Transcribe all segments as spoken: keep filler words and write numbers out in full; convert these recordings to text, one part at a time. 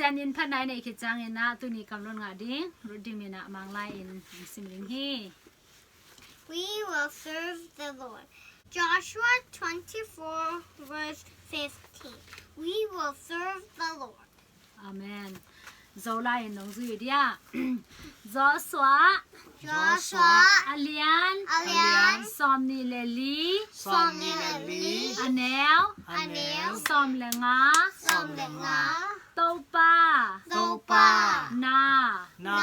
Tua in phat nai neih khit ciangin ah tuni kam lon ngah ding Ruth Dim in ah Manglai in hong sim ding hi. We will serve the Lord. Joshua twenty-four, verse fifteen. We will serve the Lord. Amen. Zolai in nong zui dia. Joshua. Joshua. A lian. A lian. Sawm nih le li. Sawm nih le li. A neu. A neu. Sawm le nga. Sawm le nga. Topa. Topa. Na. Na.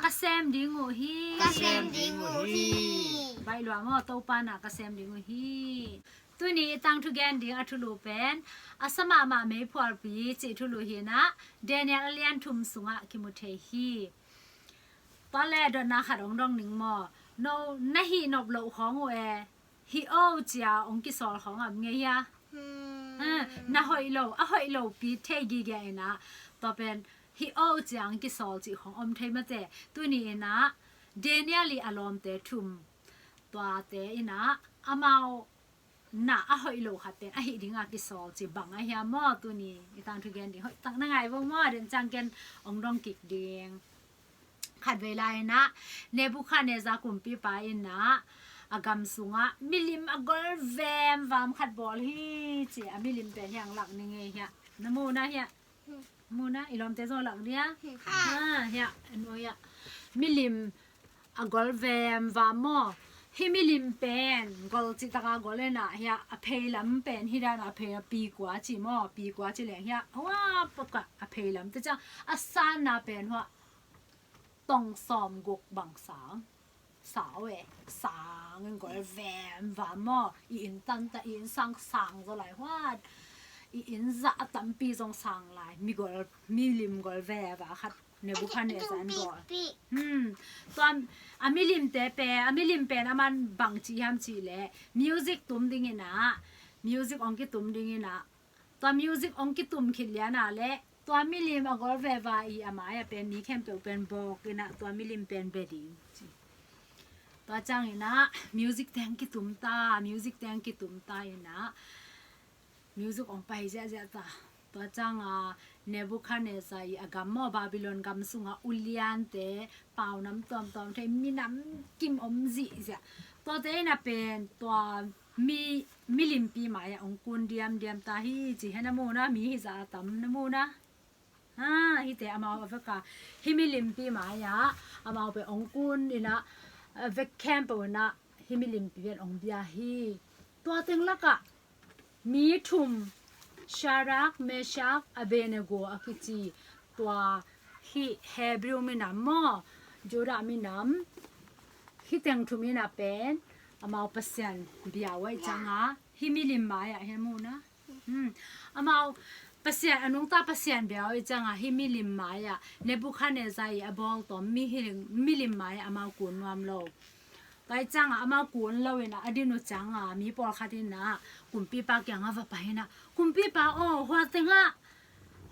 Ka sem ding uh hi. Ka sem ding uh hi. Baih lua maw, Topa na ka sem ding uh hi. Tuni i tangthu gen ding a thulu pen a sa mahmah meiphualpi cih thulu hi in ah Daniel a lian thum sungah kimu thei hi. Tua le dotna khat hong dong ning maw. No na hih nop loh khawng uh e, hih aw cia hong kisawl khawng a om ngei hia? Hmm. Ha, na hoih lo, a hoih lopi thei gige in ah tua pen hih aw cia hong kisawl cih khawng om thei mate. Tuni in ah Daniel i a lawmte thum, tuate in ah amau na a hoih lo khat pen a hih ding a kisawl ci bang a hia maw? Tuni i tangthu gen ding hoih tak na ngai vo maw? Den ciang ken hong dong kik ding. Khat vei lai in ah Nebuchadnezzar kumpipa in ah a gam sungah milim a gol vemvam khat bawl hi ci. A milim pen hiang lak ni ngei hia? Na mu na hia? Mu na, i lawmte zaw lak dia. Ha, hia, an mu hia. Milim a gol vemvam maw. Hih milim pen gol cih taka gol in ah hia, a pheilam pen hi dan a pheilam pi kua ci maw, pi kua ci leng hia, hua paka a pheilam te ciang a sanna pen hua tong sawm guk bang sang. Sau e, sang in gol vemvam maw. I inn tanta, i inn sang sang zaw lai huat. I inn zah a tampi zong sang lai. Mi gol, milim gol veva khat Nebuchadnezzar an bawl. Hmm. Tua a milimte pen, a milim pen a man bang ci hiam cih leh music tum ding in ah, music hong kitum ding in ah, tua music hong kitum khit lian ah leh tua milim a gol veva i a mai ah pen mi khempeuh pen bawk in ah tua milim pen bia ding ci. Tua ciangin ah music teng kitum ta, music teng kitum ta in ah music hong pai ziahziah ta. Tua ciangin Nebuchadnezzar i a gam maw, Babylon gam sungah uliante, paunam tuamtuam thei, minam kim om zihziah. Tuate in ah pen tua mi, milimpi mai-ah hong kun diamdiam ta hi ci. Hia, na mu na, mi hizah a tam, na mu na. Ha, hihte amau a veka hih milimpi mai-ah amau pen hong kun in ah, a vek khempeuh in ah hih milimpi pen hong bia hi. Tua teng lakah mi thum, Shadrach, Meshach, Abednego a kici, tua hih Hebrew minam maw, Judah minam, hih teng thum in ah pen amau Pasian bia uh ahih ciangin hih milim mai-ah, hia, mu na. Hmm. Amau Pasian, a nungta Pasian bia uh ahih ciangin hih milim mai-ah, Nebuchadnezzar i a bawltawm milim, milim mai-ah amau kun nuam lo. Tua ahih ciangin amau kun lo in ah a din uh ciangin mi pawlkhat in ah kumpipa kiangah va pai in ah, kumpipa aw, hua tengah,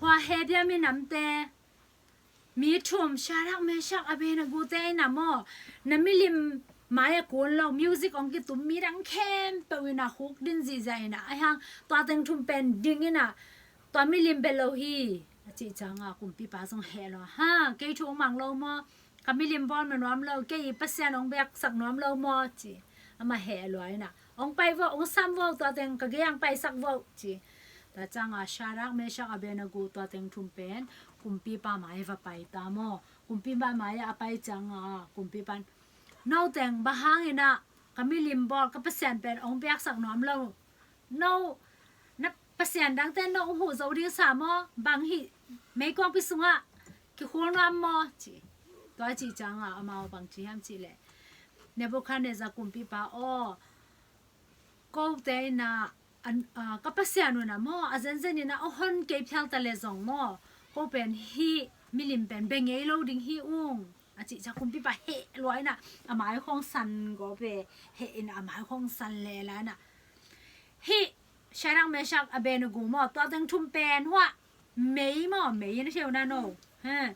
hua Hebrew minamte, mi thum, Shadrach, Meshach, Abednego te in ah maw, na milim mai-ah kun lo, music hong kitum, midang khempeuh in ah khukdin zihziah in ah, ahih hang tua teng thum pen ding in ah tua milim bia lo hi, a cih ciangin kumpipa zong heh lo. Ha, kei thu hong mang lo maw? Ka milim bawl ma nuam lo, kei Pasian hong biaksak nuam lo maw ci. Amah heh lua in ah, hong pai vo, hong sam vo, tua teng ka gei-ah paisak vo ci. Tua ciangin Shadrach, Meshach, Abednego tua teng thum pen kumpipa mai va pai ta maw. Kumpipa mai-ah a pai ciangin kumpipa in, no teng bang hangin ah ka milim bawl, ka Pasian pen hong biaksak nuam lo, no, na pasian dangte no huh zo ding sa maw? Bang hih meikuangpi sungah kikhul nuam maw ci. Tua cih ciangin amau bang ci hiam cih leh, Nebuchadnezzar kumpipa aw, kote in ah, an, a, ka Pasian un ah maw, a zenzen in ah a hon kei phial ta leh zong maw, ko pen hih milim pen bia ngei lo ding hi ung, a cih ciang kumpipa heh lua in ah a mai khawng san gawp e, heh in ah a mai khawng san leh la in ah, hih Shadrach, Meshach, Abednego maw, tua teng thum pen hua mei maw, mei in a theu na no. Ha.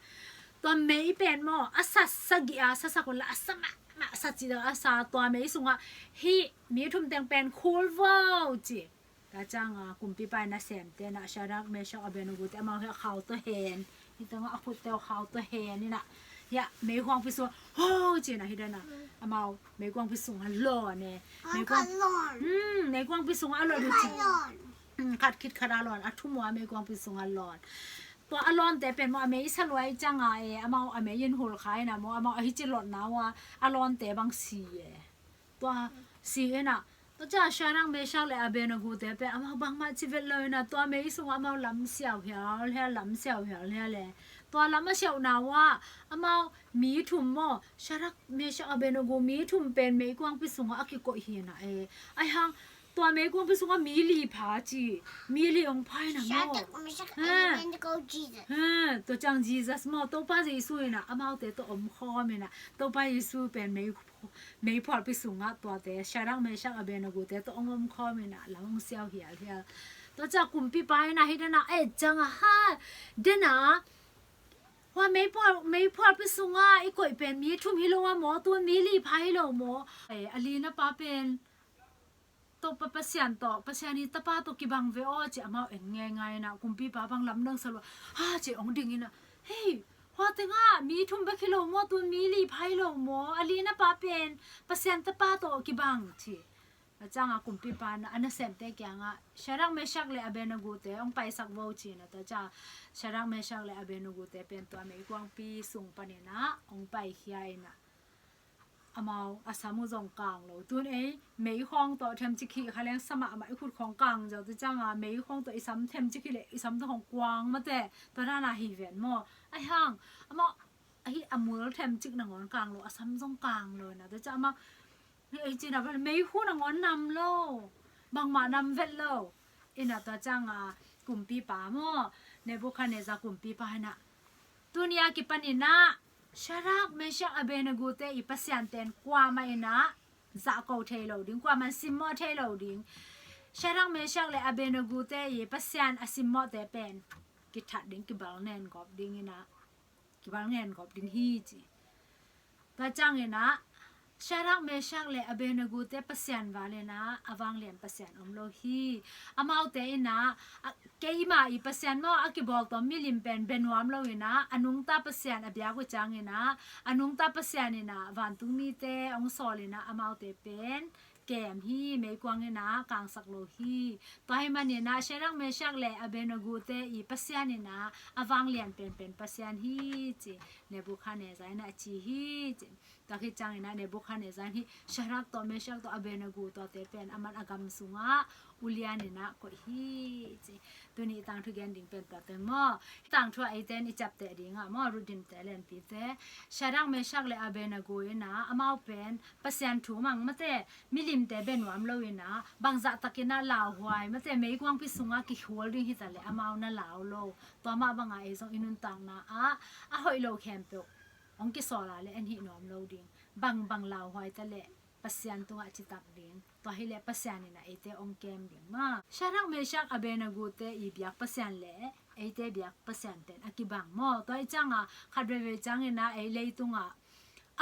Tua mei pen maw, a sa sagih a sasak uh la, a sa mahmah sa cih dah a sa, tua mei sungah hih mi thum teng pen khul vo ci. Tua ciangin kumpipa in nasemte in ah Shadrach, Meshach, Abednego te amau heh khau tawh hen Hi tangah a khutte aw khau tawh hen inah, hiah meikuangpi sungah ho ci-inah hi dena. Amau meikuangpi sungah lawn e. Meikuang, hmm, meikuangpi sungah a lawn uh ci. Hmm, khat khit khat a lawn, a thum uh a meikuangpi sungah lawn. Tua a lawnte pen maw a mei sa lua i cianga e, amau a mei in hul kha inah maw, amau a hici lawnna uh a, a lawnte bang si e. Tua si inah, tua ciang Shadrach, Meshach le Abednego te pen amau bangmah ci vet lo inah, tua mei sungah amau lam siau hial hial, lam siau hial hial e. Tua lam a siauhna uh ah amau mi thum maw, Shadrach, Meshach, Abednego mi thum pen meikuangpi sungah a kikoih hi inah e. Ahi hang tua meikuangpi sungah mi li pha ci, mi li hong pha inah maw. Shadrach, Meshach, ha, Abednego, Jesus. Ha, tua ciang Jesus maw, Topa Jesu inah amaute tawh omkhawm inah, Topa Jesu pen mei meiphualpi sungah tuate Shadrach, Meshach, Abednego te tawh hong omkhawm inah lam hong siau hial hial. Tua ciang kumpipa inah hi dena, e cianga ha, dena, hua meiphual, meiphualpi sungah i koih pen mi thum hi lo a maw, tua mi li pha hi lo maw? E, a lina pa pen Topa Pasian tawh, Pasian i Tapa tawh kibang ve aw ci amau en ngeingai inah, kumpipa bang lamdang sa lua ha ci hong ding inah, hei, hua tengah mi thum bek hi lo maw, tua mi li pha hi lo maw, a lina pa pen Pasian Tapa tawh kibang ci. A cianga kumpipa inah a nasemte kiangah Shadrach, Meshach le Abednego te hong paisak vo ci inah, tua ciang Shadrach, Meshach le Abednego te pen tua meikuangpi sung pan inah hong paikhia inah, amau a sam uh zong kang lo. Tun ei mei khawng tawh themcik khih kha leng sa mahmah, i khut khawng kang ziau, tua cianga mei khawng tawh i sam themcik khih leh i sam tawh khawng kuang mate, tua dana hi ven maw. Ahi hang amau ahi a mul themcik nangawn kang lo, a sam zong kang lo inah, tua ciang amau ei ci inah mei khu nangawn nam lo, bangmah nam vet lo. Inah tua cianga kumpipa maw, Nebuchadnezzar kumpipa inah, tuni a kipan inah Shadrach, Meshach, Abednego te i Pasian ten kuamah inah zahko thei lo ding, kuamah in simmawh thei lo ding. Shadrach, Meshach le Abednego te i Pasian a simmawhte pen kithat ding, kibal ngen gawp ding inah, kibal ngen gawp ding hi ci. Tua ciang inah Shadrach, Meshach le Abednego te Pasian val inah a vanglian Pasian om lo hi. Amaute inah, a, keima i Pasian maw, a kibawltawm milim pen bia nuam lo inah, a nungta Pasian a biak uh ciang inah, a nungta Pasian inah vantung mite hong sawl inah amaute pen kem hi, meikuang inah kangsak lo hi. Tua ahih man inah Shadrach, Meshach le Abednego te i Pasian inah a vanglian penpen Pasian hi ci Nebuchadnezzar inah a ci hi ci. Tua khit ciang inah Nebuchadnezzar in hih Shadrach tawh, Meshach tawh, Abednego tuate pen aman a gam sungah ulian inah koih hi ci. Tuni i tangthu gen ding pen tua teng maw. I tangthu ah eite in i ciapteh dingah maw, Rutdimte, Lenpite, Shadrach, Meshach le Abednego inah amau pen Pasian thu mang mate, milimte bia nuam lo inah, bangzah tak inah lauhuai mate, meikuangpi sungah kikhual ding hi taleh amau na lau lo. Tua mah bangah ei zong i nuntakna ah a hoih lo khempeuh hong kisawl a leh en hih nuam lo ding. Bangbang lauhuai taleh Pasian tungah citak ding. Tua hileh Pasian inah eite hong kem ding maw. Shadrach, Meshach, Abednego te i biak Pasian le eite biak Pasian ten a kibang maw. Tua i cianga khat veivei ciang inah ei leitungah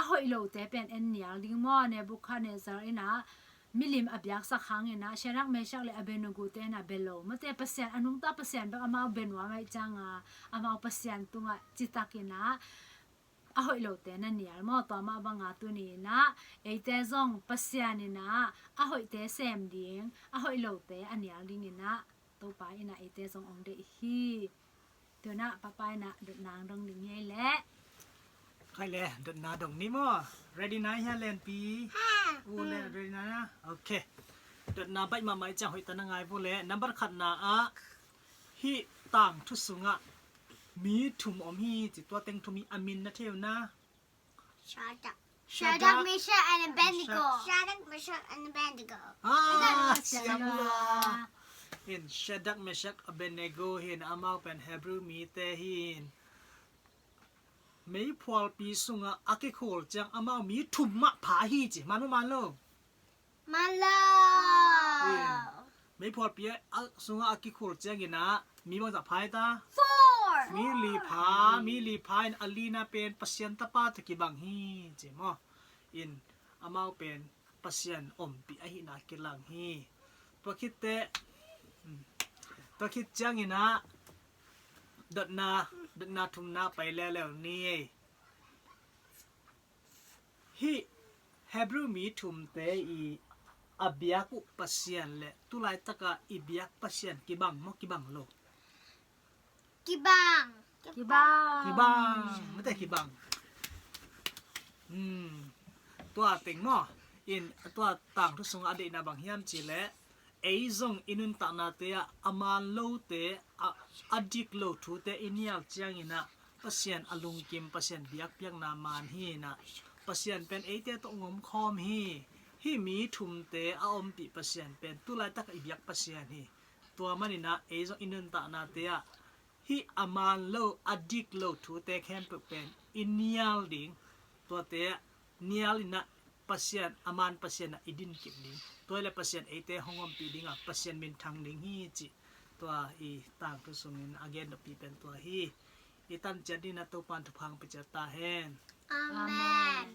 a hoih lote pen en nial ding maw. Nebuchadnezzar inah milim a biaksak hang inah Shadrach, Meshach le Abednego te inah bia lo mate, Pasian, a nungta Pasian bek amau bia nuam ahih cianga amau Pasian tungah citak inah a hoih lote na nial maw. Tua mah banga tuni inah eite zong Pasian inah a hoihte sem ding, a hoih lote a nial ding inah Topa inah eite zong hong deih hi. Tunah Papa inah dotna hong dong ding hi ei leh. Khai le, dotna dong ni maw. Ready na hia Lenpi? U le ready na na. Ok. Dotna baih mahmah i ciang hoih ta na ngai vo le. Number khatna ah hih tangthu sungah mi thum om hi ci, tua teng thum hi a min na thei uh na. Shadrach. Shadrach, Meshach and Abednego. Shadrach, Meshach and Abednego. Ah, siam ua. In Shadrach, Meshach, Abednego hin amau pen Hebrew mite hin meiphualpi sungah a kikhul ciang amau mi thum mah pha hi ci. Man maw man lo? Man lo. Meiphualpi a sungah a kikhul ciangin ah mi bangzah pha hi ta? Four. Mi li pha, mi li pha in a lina pen Pasian Tapa tawh kibang hi ci maw. In amau pen Pasian ompih ahihna kilang hi. Tua khit teh, tua khit ciangin ah dotna Betna thumna pai leuleu ni. Hih Hebrew mi thumte i a biak uh Pasian le tu laitaka i biak Pasian kibang maw, kibang lo? Kibang. Kibang. Kibang. Mate kibang. Hmm. Tua teng maw. In tua tangthu sungah a deihna bang hiam cih leh, ei zong i nuntaknate ah a man lote, a, a dik lo thute i nial ciangin ah Pasian a lungkim, Pasian biakpiakna man hi in ah, Pasian pen eite tawh ngomkhawm hi. Hih mi thumte a ompih Pasian pen tu laitak i biak Pasian hi. Tua manin ah ei zong i nuntaknate ah hih a man lo, a dik lo thute khempeuh pen i nial ding. Tuate nial in ah Pasian, a man Pasian ah i dinkip ding. Tua hi leh Pasian eite hong ompih ding a, Pasian minthang ding hi cih tua i tangthu sungin a gen noppi pen tua hi. I tan ciat ding in ah Topa'n thupha hong pia ciat ta hen. Amen.